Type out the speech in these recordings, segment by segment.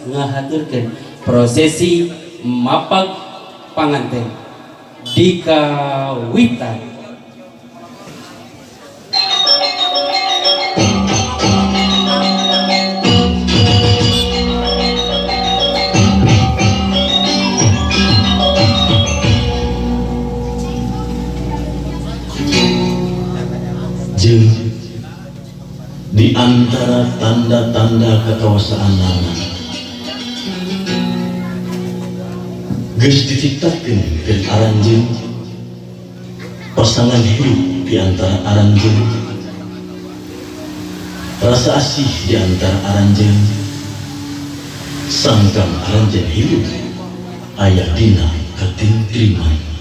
Ngahaturkeun prosesi mapag panganten dikawitan. Jeung di antara tanda-tanda kekawasaanana geus diciptakeun keur aranjeun pasangan hidup di antara aranjeun, rasa asih di antara aranjeun, sangkan aranjeun hidup aya dina katintriman.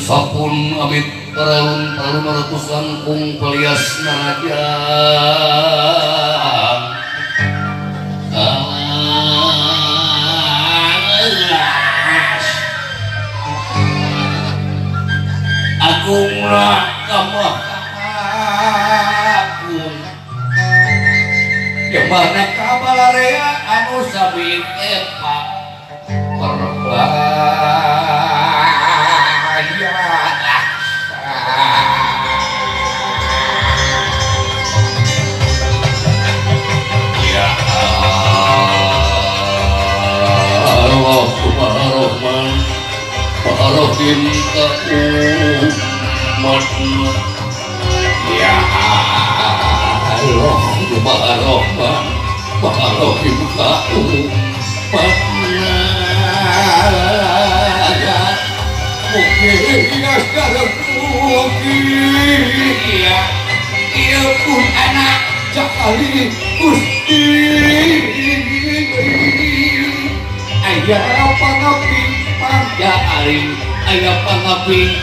Sapun amit paralun-paralun ratus langkung pelias narajang. Agunglah kamah agung yang mana kabalarea anu sami epak perbaya. Ya Allah Rahman Rahim ka umatna. Ya Allah Rahman Rahim ka umatna. Iya pun anak cakali Gusti ayah pangaping pangjaring ayah pangaping.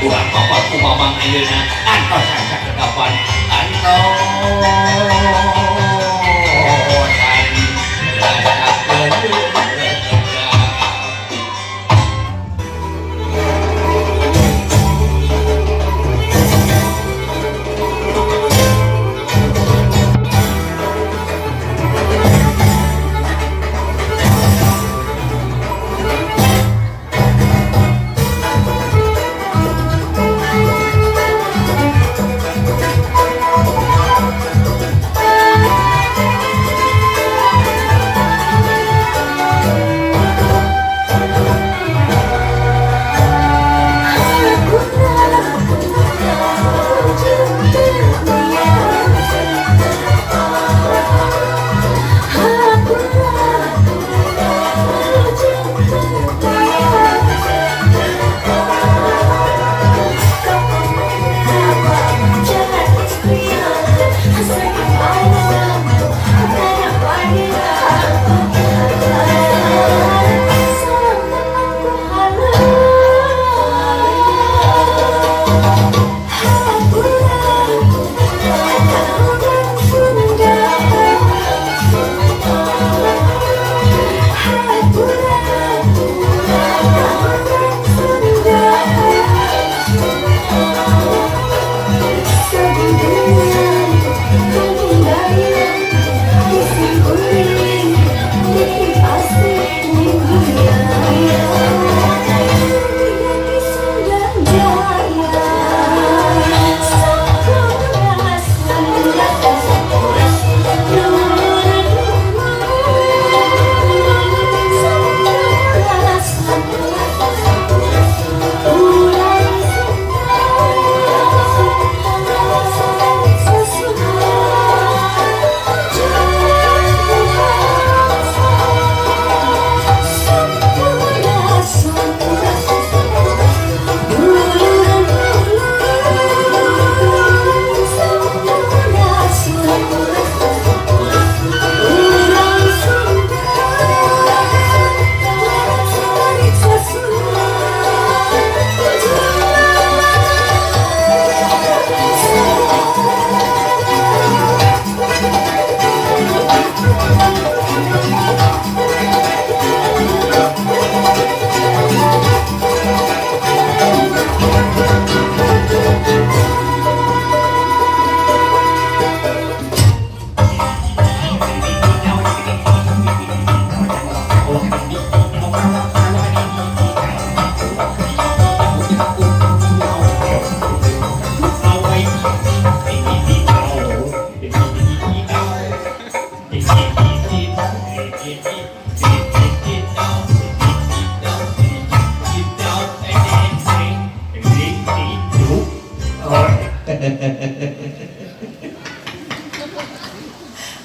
Kurang bapak ku mamang ayeuna antos sakedapan antos.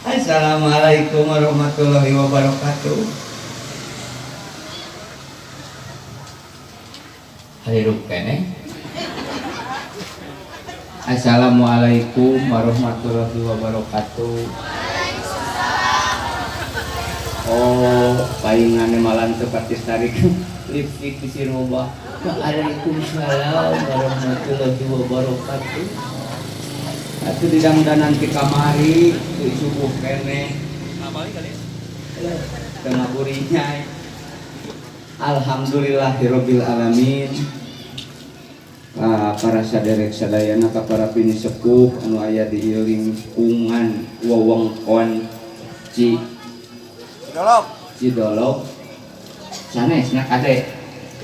Assalamualaikum warahmatullahi wabarakatuh. Hirup keneh. Assalamualaikum warahmatullahi wabarakatuh. Oh, paingane malan teu patis tarik lipstick di sirobah. Waalaikumsalam warahmatullahi wabarakatuh. Atuh didangdanan ti kamari teu subuh keneh. Tengah burinya. Alhamdulillahirabbil alamin. Para saderek sadayana ka para pini sepuh anu aya di ieu lingkungan wewengkon Cidolog. Sanesna kade.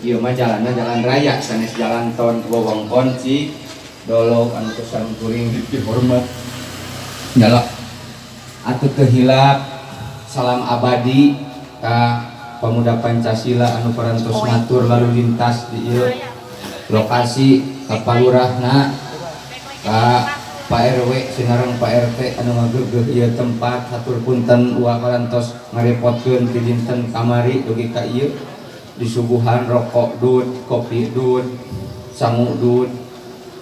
Ieu mah jalanna jalan raya sanes jalan ton wewengkon Cidolog anu kesan kuring dihormat. Nyala. Atuh teu hilap salam abadi ka pemuda Pancasila anu parantos ngatur lalu lintas di ieu lokasi ka palurahna ka Pak RW sinareng Pak RT anu ngageugeuh ieu tempat hatur punten uwa parantos ngarepotkeun di dinten kamari dugi ka ieu disuguhan rokok dud, kopi dud, sangu dud.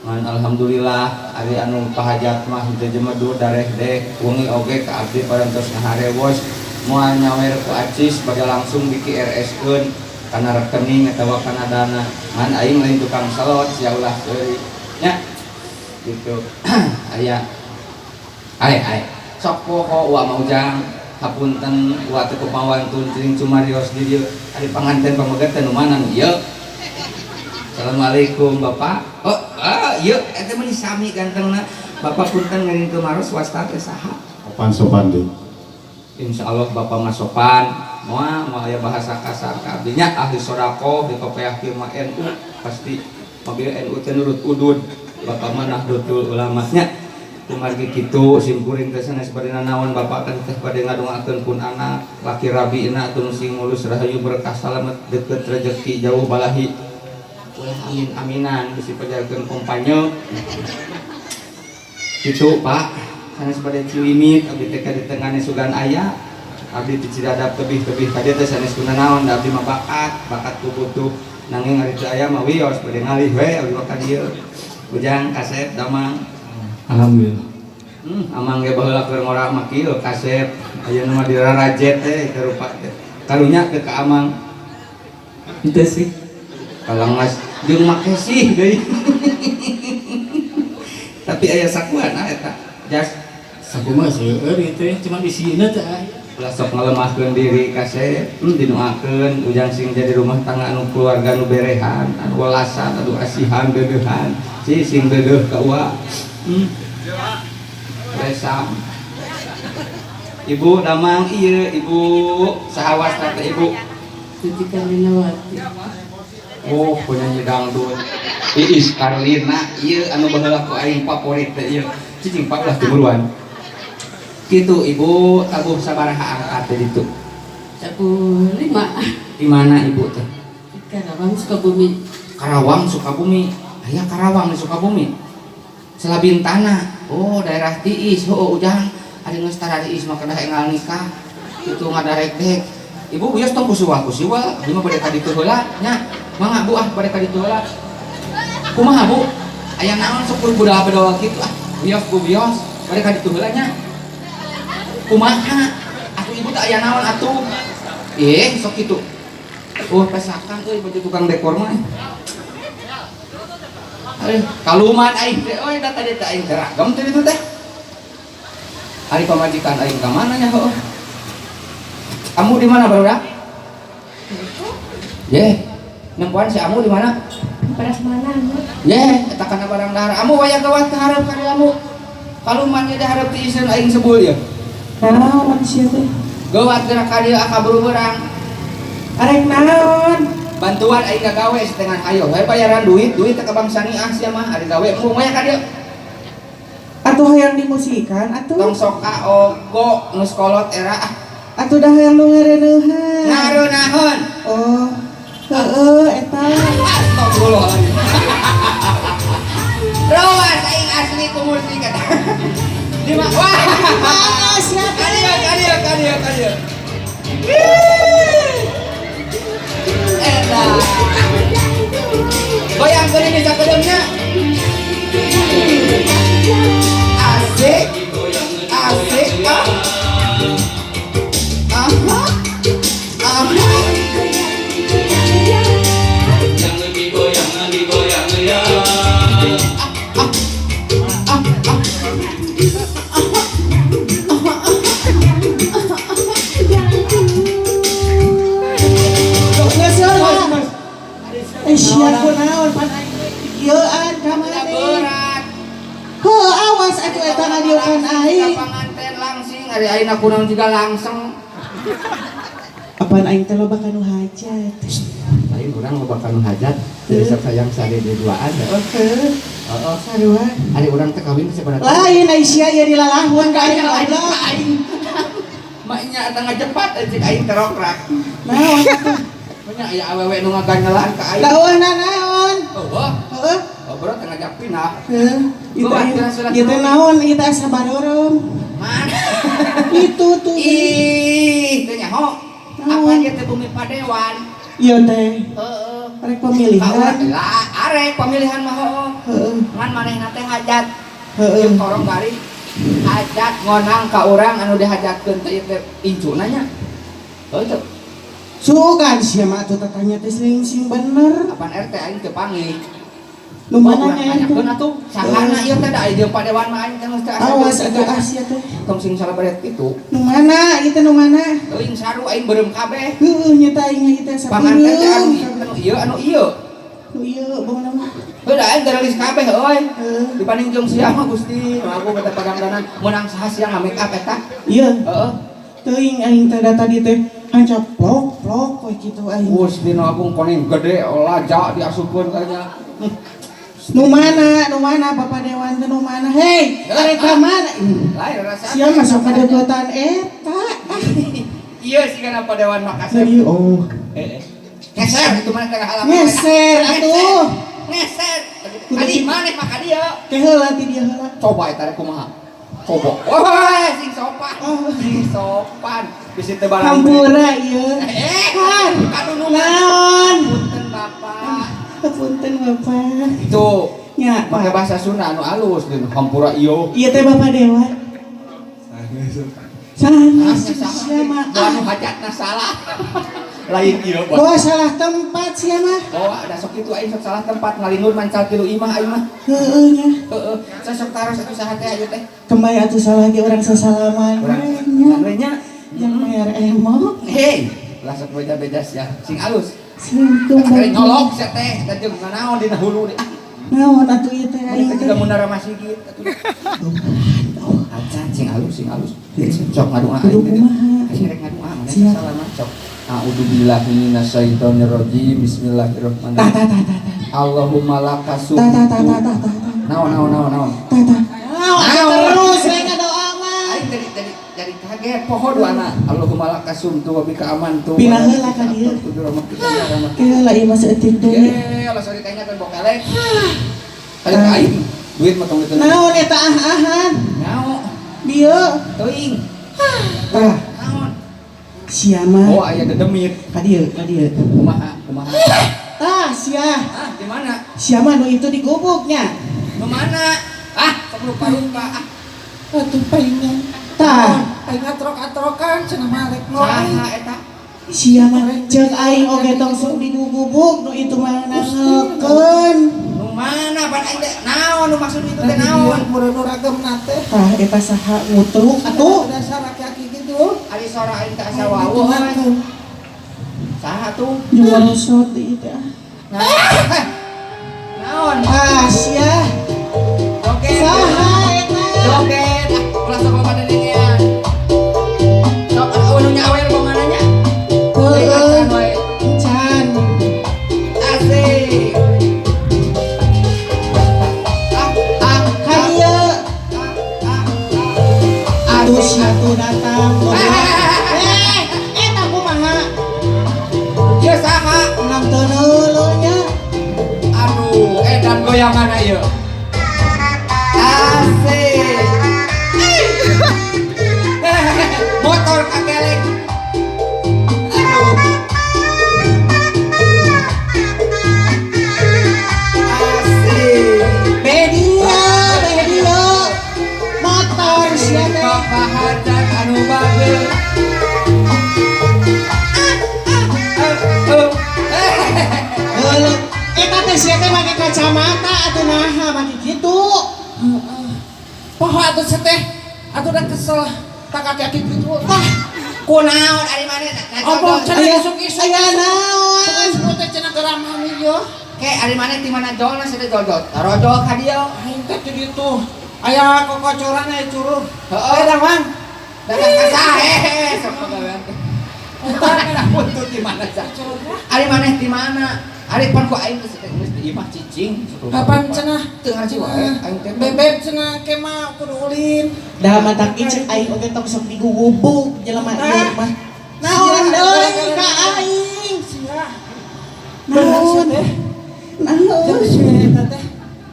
Ngan alhamdulillah ari anu pahajat mah henteu jemedud dareh deh wengi oge ka abdi parantos ngaharewos moal nyawer ku acis bade langsung di KRS-keun kana rekening atawa kana dana ngan aing lain tukang salot sia ulah deui nya gitu. Aya ae ae sok poho uwa mah ujang hapunten uwa teu kupawantun cing cumarios di dieu ari panganten pamegat teh nu mana nu ieu. Assalamualaikum Bapak. Oh, ieu eta mah sami gantengna. Bapak punten ngiring maros wasta teh saha? Sopan sopan deui. Insyaallah Bapak mah sopan. Moal moal aya bahasa kasar ka abdi nya ahli sedekah di kopeah kieu mah NU pasti mobil NU teh nurut udud. Bapak mah Nahdlatul Ulama nya. Kumargi kitu simkuring teh sanes bade nanaon Bapak teh teh bade ngadongakeun pun anak laki rabina atuh sing mulus rahayu berkah salamet deukeut rezeki jauh balahi. Ulah amin aminan bisi pajarkeun kompanye. Kitu Pak, sanes bade cilimit abdi teh ka ditengahne sugan aya. Abdi ti Cidadap tebih-tebih ka dieu teh sanes kunanaon da abdi mah bakat, bakat ku butuh. Nanging ari teu aya mah wios bade ngalih we abdi mah ka dieu. Ujang kasep damang. Alhamdulillah. Amang ge baheula keur ngora mah kieu kasep. Ayeuna mah dirarajet teh teu rupa teh. Karunya teu ka amang. Henteu sih. Kalangas jeung make sih deui. Tapi aya sakuana eta. Jas saku mah seueur ieu teh cuman isina teh aya. Ulah sok ngalemahkeun diri kasep, didoakeun ujang sing jadi rumah tangga anu keluarga anu berehan, anu welasan, anu asihan deudeuhan. Si sing deudeuh ka uwa. Resam. Ibu damang ieu ibu saha wasta teh ibu? Tuti Karlinawati. Oh, penyanyi dangdut. Iis Karlina ieu anu baheula ku aing favorit teh ieu. Cicing pak ulah tiburuan. Kitu ibu tabuh sabaraha angkat teh ditu? Tabuh 5. Di mana ibu teh? Di Karawang Sukabumi. Karawang Sukabumi. Aya Karawang di Sukabumi. Selabintana. Oh, daerah Tiis. Oh, ujang ari geus tarariis mah kedah enggal nikah. Kitu ngadarek-dek. Ibu wios tong kusiwa-kusiwa, abdi mah bade ka ditu heula nya. Mangga Bu ah bade ka ditu heula. Kumaha Bu? Aya naon sok budal-budal kitu ah. Wios Bu wios, bade ka ditu heula nya. Kumaha? Atuh ibu teh aya naon atuh? Sok kitu. Oh, pesakan euy baju tukang dekor mah. Kaluman aing teh euy da tadi teh aing teh ragam teh ditu teh. Ari pamajikan aing ka mana nya heuh? Kamu di mana barudak? Ye, nempoan si Amu di mana? Prasmanan. Ye, eta kana barang dahar. Amu wayah gawat ka hareup ka dieu Amu. Kaluman ye hareup ti iseun aing sebul ye. Naon sia teh? Gawat gerak ka dieu akaburu beurang. Arek naon? Bantuan aing gagawe setengah hayo. Hayo bayaran duit, duit teh ka bangsa niah sia mah ari gawe embung wayah ka dieu. Atuh hayang dimusikan atuh. Tong sok aogo geus kolot era ah. Atuh dah hayang nu ngareuneuhan. Ngareunahun. Oh. Heeh eta. Astagfirullahaladzim. Rawas aing asli ku musik eta. Di ma wah. Mana sia teh? Kadieu kadieu kadieu kadieu. Eta. Goyangkeun ini sakedeungna. Asik. Asik ah. Aha. Aha. Geus heula. Eh sia kunaon pan aing kieuan ka maneh. Berat. Heuh awas atuh eta ngadieukan aing. Panganten langsing ari ayeuna kunaon juga langseng. Apaan aing teh loba kanu hajat. Lain urang loba kanu hajat, jadi sok sayang sare di duaan. Heuh. Heeh. Sarua. Ari urang teh kawin teh sabarata. Lain ai sia ieu dilalahun ka aing goblok. Aing. Maknya eta ngajepat cek aing terokrak. Naon atuh? Nya aya awewe nu ngaganyelan ka aing. Daun naon? Eueuh. Heeh. Obrol teh ngajak pindah. Heuh. Ieu teh naon? Ieu teh asa barorom. Mana? Itu tuh. Ih, teu nyaho. Apa ieu teh bumi padewan? Ieu teh. Heeh. Arek pemilihan. Lah, arek pemilihan mah heueuh. Heeh. Ngan manehna teh hajat. Heeh. Jeung korong bari hajat ngonang ka urang anu dihajatkeun teh ieu teh incuna nya. Heuh teu. Sugan sia mah atuh tatanya teh sing bener. Apaan RT aing teu panggih. Nu mana nya Tanyakeun atuh sahana ieu teh da aya jeung padewan mah aing teh geus teu asa. Awas atuh ah sia teh. Tong sing salabaret kitu. Nu mana ieu teh nu mana? Teuing saru aing beureum kabeh. Heueuh nya teh aing ieu teh Panganten teh anu sapeureum. anu ieu anu ieu. Nu ieu bangna mah. Heuh da aing geulis kabeh euy. Heuh. Dibanding jeung sia mah Gusti, aku kata padangdanan meunang saha sia nga-make up eta. Ieu. Heeh. Teuing aing teh da tadi teh hancap plok plok we kitu aing. Gusti nu agung koning gede laja diasupkeun kayaknya. Nu mana? Nu mana Bapak Dewan teh nu mana? Hei, arek ka mana? Lain rasa. Sia mah sok kadeukeutan eta. Ieu sih kana padewan mah kasep. Serius oh. Heeh. Ngeser itu mana teh halaman. Ngeser atuh. Ngeser. Kadi maneh mah ka dieu. Teh heula ti dia heula. Coba eta rek kumaha. Coba. Wah, sing sopan. Sing sopan. Bisi teu barang. Hampura ieu. Eh, Kan. kadunungan. Naon? Punten Bapak. Punten Bapak. Itu Nya, make bahasa Sunda anu alus deun hampura ieu. Ieu teh Bapak Dewan. Sanes sia mah. Anu hajatna salah. Lain ieu. Bawa salah tempat sia mah. Bawa da sok kitu aing sok salah tempat ngalinur mancal tilu imah aing mah. Heueuh nya. Heeh, saya sok taros atuh saha teh ayeuna teh. Kembali atuh salah ge urang sasalaman. Urang nya. Yang bayar emok. Hei, lah sok beja-beja sia. Sing alus. Sing Kare nyolok sia teh, eta jeung naon dina hulu deui. Naon atuh ieu teh aing teh. teh. Juga munara masjid atuh. Acan sing alus, sing alus. Sok ngadoa Kudu aing teh. kumaha? Aing rek ngadoa maneh Siap. salaman sok. A'udzubillahi minasyaitonirrajim. Bismillahirrahmanirrahim. Tah tah tah tah tah. Allahumma laka Tah tah tah tah tah tah. Naon naon naon naon. Tah tah. Naon terus we ngadoa mah. Aing jadi kaget poho doana. Allahumma laka sumtu wa bika amantu. Pindah heula ka dieu. Heula ieu mah saeutik deui. Eh, Allah sorry tanya kan bokelek. Ayo aing duit mah tong diteu. Naon eta ah-ahan? Naon? Dieu. Teuing. Tah. Naon? Sia mah. Oh, aya dedemit. Ka dieu, ka dieu. Kumaha? Kumaha? Tah sia. Ah, di mana? Sia mah nu itu digubuknya. Nu mana? Ah, sok lupa-lupa. Ah, Atuh paingan. Tah. Aing atrok-atrokan cenah mah rek saha eta? Sia mah ceuk aing oge tong sok digugubuk nu itu mah nangekeun. Nu mana pan aing teh? Naon nu maksud itu teh naon? Meureun nu ragemna teh. Tah eta saha ngutruk atuh. Dasar aki-aki gitu. Ari sora aing teh asa wawuh. Saha tuh? Jual rosot ieu teh. Naon? Ah sia. Joget. Saha eta? Joget. Ah, ulah sok loba dedengean. Sok anu nu nyawer kumaha nya? Heueuh. Wae. Can. Asik. Ah, ah, Ka dieu. ah. Goyangan ieu. Asik. Motor kakeleng. Aduh. Asik. Bedia, bedia. Motor sia teh. Papahajan anu bageur. Heuh. Eta teh sia teh make kacamata atuh naha make kitu. Poho atuh sia teh. Atuh da kesel tak aki-aki kitu. Tah, Kunaon ari maneh? Omong cenah Aya isuk-isuk. aya naon? Isuk teh cenah geramani yo. Ke ari maneh ti mana jolna sia teh jol-jol. Tarojol ka dieu. Aing teh di ditu. Aya kokocoran aya curug. Heeh. Eh, Dangwang. Dagang ka sahe sok pagawean teh. Eta buntut di mana sa? Ari maneh di mana? Ari pan ku aing geus geus di imah cicing. Kapan cenah? Teu ngaji wae aing teh. Bebek cenah ke mah kudu ulin. Dah matak icek aing oge tong sok digugubug jelema ieu mah. Naon deui ka aing? Sia. Naon? Naon? Jeung si eta teh.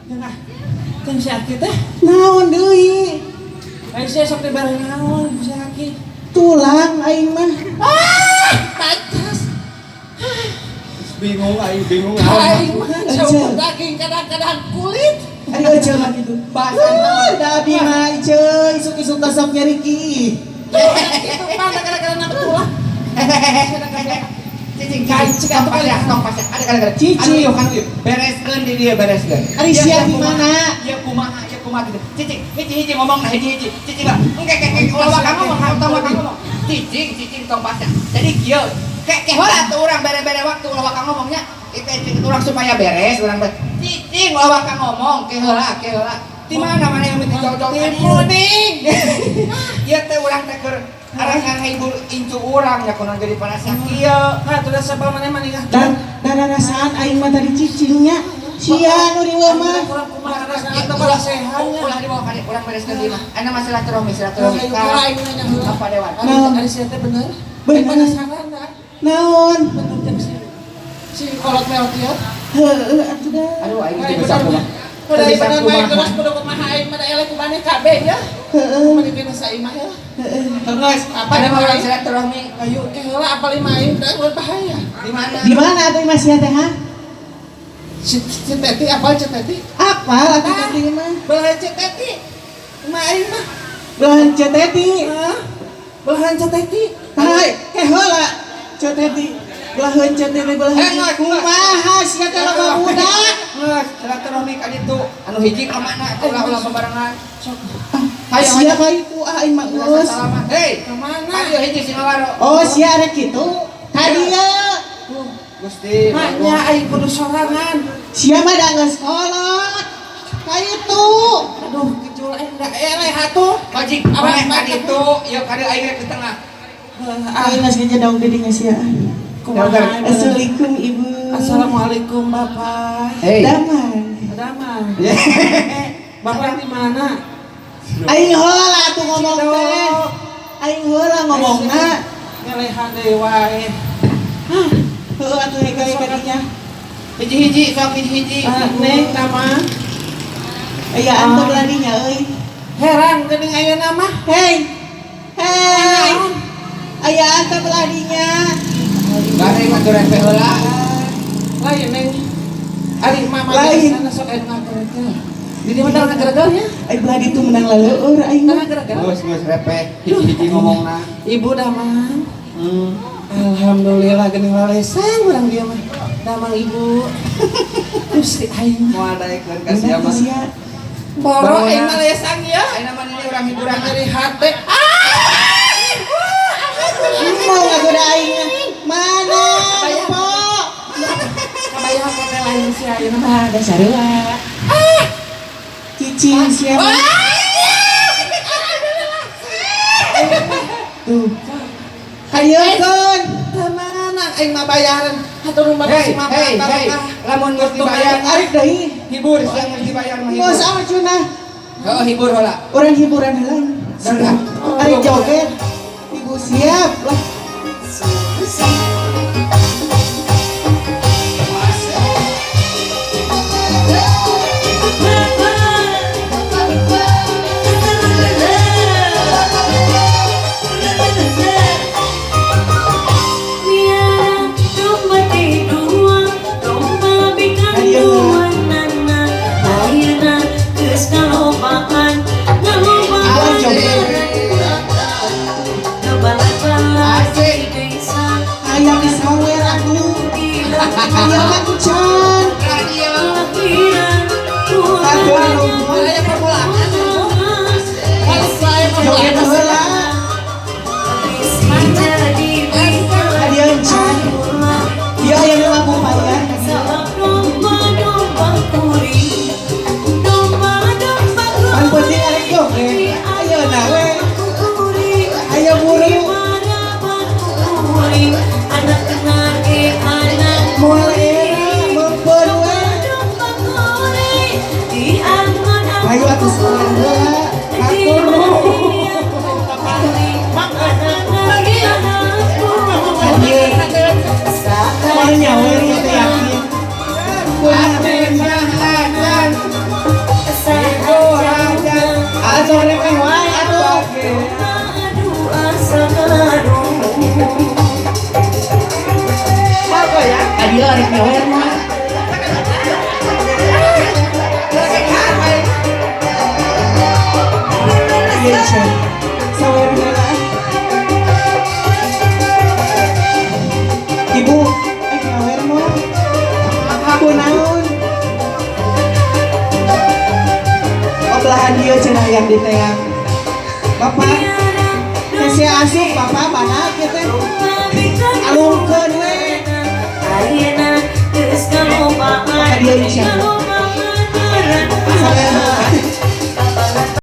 Jeung ah. Jeung si Aki teh. Naon deui? Aing sia sok dibere naon ku si Aki. Tulang aing mah. Ah, pantas. Bingung aing bingung. Aing mah saukur daging kadang-kadang kulit. Ari euceul mah kitu. Bahasan Da abi mah iceul isuk-isuk teh sok nyeri ki. Itu mana gara-gara nama tulang. Cicing cicing tong pasea tong pasea. Ada ada. Cicing. Anu ieu bereskeun di dieu bereskeun. Ari sia di mana? Ieu kumaha ieu kumaha kitu. Cicing hiji-hiji ngomong nah hiji-hiji. Cicing lah. Engke ke ke ulah waka ngomong tong waka ngomong. Cicing cicing tong pasea. Jadi kieu. Ke ke heula atuh urang bere-bere waktu ulah waka ngomongnya. Itu cicing urang supaya beres urang cicing ulah waka ngomong ke heula ke heula. Di mana mana yang mesti jauh-jauh Di puding. Ieu teh urang teh keur arang hibur incu urang nya kunaon jadi panas kieu. Nah, tuh dasar maneh mah ningah. Dan dararasaan aing mah tadi cicingnya. Sia nu riweuh mah. Kurang kumaha rasana teh malah sehatnya. Ulah dibawa ka dieu, urang bereskeun di imah. Aya masalah silaturahmi silaturahmi. Ayo kira aing nanya heula. Apa dewan? Naon? Ari sia teh bener. Bener. Aing penasaran dah. Naon? Bener jeung si si kolot melot ieu. Heueuh atuh dah. Aduh aing teu bisa kumaha. Udah Teu bisa bener bae kumaha. terus kudu kumaha aing mah da eleh ku maneh kabeh ya. Heueuh. Kumaha dipina saimah ya. Terus Apa ada di mau mana? silaturahmi Ayo ke heula apal imah aing teh bahaya. di mana? Di mana atuh imah sia teh ha? Si si Teti apal si Teti? Apal atuh tadi mah. Belahan si Teti. Imah aing mah. Belahan Ceteti. Hah? Belahan si Teti. Hai, ke heula Ceteti. Belahan Ceteti belahan. Eh, nggak, Kumaha sia teh loba budak? Geus silaturahmi ka ditu. Anu hiji ka mana? Ulah-ulah babarengan. Hayo sia ka itu ah aing mah geus. Salaman. Hei, Ka mana? ka dieu hiji si ngawaro. Oh, sia arek kitu. Ka dieu. Gusti. Maknya aing kudu sorangan. Sia mah da geus kolot. Ka itu. Aduh, kecul aing da eleh atuh. Kojik, Apa, maneh ka apa? ditu, ieu ka dieu aing rek di tengah. Aing geus ngejedong di dinya sia. Kumaha? Assalamualaikum Ibu. Assalamualaikum Bapak. Hei. Damai. Damai. Bapak di mana? Aing heula atuh ngomong teh. Aing heula ngomongna. Ngelehan deui wae. Heueuh atuh hege ka dinya. Hiji-hiji sok hiji-hiji. Ah, Neng nama Aya atuh belah dinya euy. Heran geuning ayeuna mah. Hei. Hei. Aya atuh belah dinya. Bareng mah teu repe heula. Lain Neng. Ari mama Lain. sana sok aya nu ngageregel. Di dieu mah teu ngageregel nya. Aing belah ditu menang laleueur aing Teu mah. ngageregel. Geus geus repe hiji-hiji ngomongna. Ibu damang. Alhamdulillah geuning lalesang urang dieu mah. Damang ibu. Gusti aing mah. Moal daekeun ka sia mah. Sia. Boro aing mah lesang ya. Ayeuna mah ini urang hiburan. Urang nyeri hate. Ah! Mau ngagoda aing mah. Mana? Po. Kabayang kote lain si ayeuna mah. Ah, da sarua. Cicing sia mah. Tuh. Hayeukeun. Mana aing mah bayaran. Hatur nuhun Hei, si mama hei, hei. Lamun geus dibayar, Arek deui. hibur sia geus dibayar mah hibur. Geus ah cenah. Heeh, hibur heula. Urang hiburan heula. Dah. Arek joget. Ibu siap lah. Asik. Kan can. Hatur nuhun. Aya permulaan. Balik wae Joget permulaan. heula. Hadiah can. Ieu aya nu lampu payah. Pan penting arek joget. Ayo na we. Ayo buru. Moal era meupeun we. Ayo atuh sekolah heula. Hatur nuhun. Hadiah. Moal nyawer ieu teh yakin. Kumaha? Ah, sore meh wae atuh. Hadiah arek nyawer mah. Iya, Cen. Sawer heula. Ibu, nyawer mah. Aku naon? Oh, belahan dieu cenah yang diteang. Bapak, teh asup bapak badak kieu teh.